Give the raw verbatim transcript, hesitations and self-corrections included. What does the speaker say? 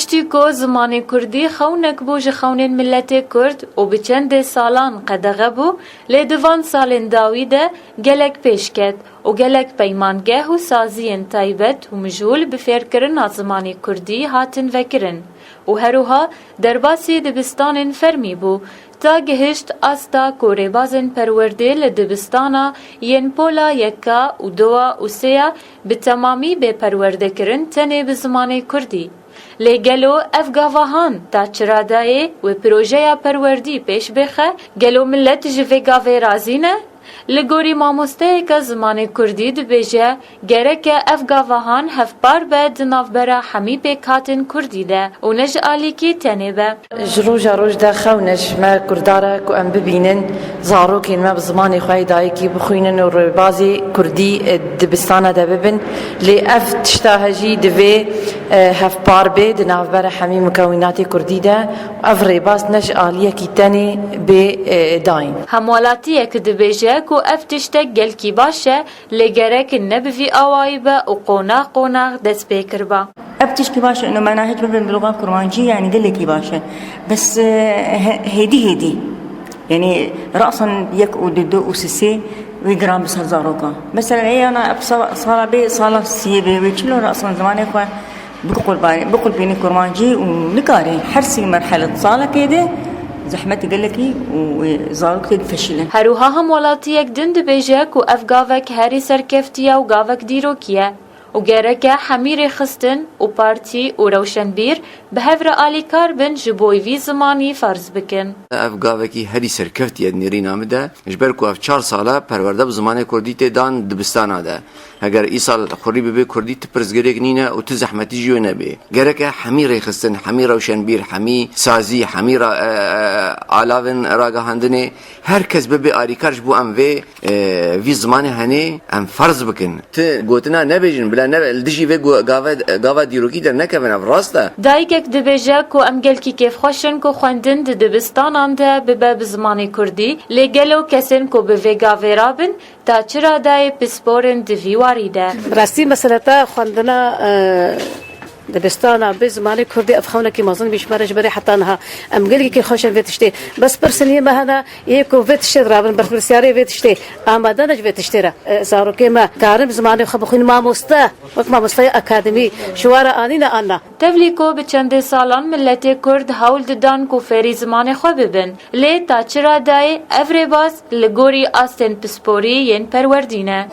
Çî ku zimanê kurdî xewnek bû ji xewnên miletê kurd û bi çendê salan qedexe bû, lê di van salên dawî de gelek pêş ket û gelek peymangeh û saziyên taybet û mijûl bi fêrkirina zimanê kurdî hatin vekirin û herwiha derbasî dibistanên fermî bû, ta gihişt asta ku rêbazên perwerdê li dibistana yên pola yeka û duwa û sêya bi temamî bê perwerdekirin tenê bi zimanê kurdî. Lê gelo ev gava han ta çi radayê wê projeya perwerdî pêş bêxe? Gelo milet ji vê gavê razî ne? Li gorî mamosteyeke zimanê kurdî dibêje, gereke ev gava han hevpar be di navbera hemî pêkhatên kurdî de û ne ji alîkî tenê be. Ji roja roj de xewn e ji me kurdara ku em bibînin zarokên me bi zimanê xwe yê dayikî bixwînin û rêbazê kurdî, e, dibistana de bibin. Lê ev tişta he jî divê, e, hevpar bê di navbera hemî mukewînatê kurdî de. Ev rêbaz ne ji aliyekî tenê bê, e, dayîn. Hemwelatiyek dibêje ku ev tiştek gelkî baş e, lê gerek ne bi vî awayî be û qonax qonax dest pê kiriba. Ev tişkî baş e, ino me na hiç bibin bi luxa kurmancî, yanî gelekî baş e. Bes, e, he-, hêdî hêdî. Yanî rasan yek û du, du û sisê wî giran bi ser zaroka. Mesela ê yana ev sa-, sala bê, sala siyê bê, wê çilo rasan zimanê xwe biqurbanî, biqulpînî kurmancî û nikarê her sî merhele salekê de zehmet gelekî û wê zarok tê difeşîlin. Herwiha hemwelatiyek din dibêje ku ev gavek herî serkeftiye û gavek dîrokî ye û gereke hemî rêxistin û partî û rewşenbîr bi hev re alîkar bin ji bo vî zimanî ferz bikin. Ev gavekî herî serkeftiye di nêrîna min de, ji ber ku ev çar sal e perwerde bi zimanê kurdî tê dan dibistana de. Heger îsal xurî bibe kurdî, ti pirsgirêk nîne û ti zehmetî jî wê nebê. Gereke hemî rêxistin, hemî rewşenbîr, hemî sazî, hemî ra-, e, e, alavên ragihandinê, her kes bibe alîkar ji bo em vê, e, vî zimanê henê em ferz bikin. Ti gotina nebêjin, bila ne, li dijî vê go-, gave, gava dîrokî dernekevin, ev rast e. Dayikek dibêje ku em gelkî kêfxweş in ku xwendin di dibistanan de bibe bi zimanê kurdî, lê gelo kesên ku bi vê gavê rabin, ta çi radayê pisporin di vî warî de? Bi rastî mesele te xwendina, e, dibistana bi zimanê kurdî ev xewnekî mezin bî ji me re, ji berê heta niha. Em gelekî xweş in vê tiştê. Bes pirsên yê me hene, yê ku vê tiştê dirabin, berpirsiyarê vê tiştê amade ne ji vê tiştê re. E, zarokê me karin bi zimanê xwe bixwînin, mamoste, wek mamosteyê akademî, ji we re anîne an na? Tevlî ku bi çendê salan miletê kurd hewl didan ku fêrî zimanê xwe bibin. Lê ta çi radayê ev rêbaz li gorî astên pisporî yên perwerdî ne?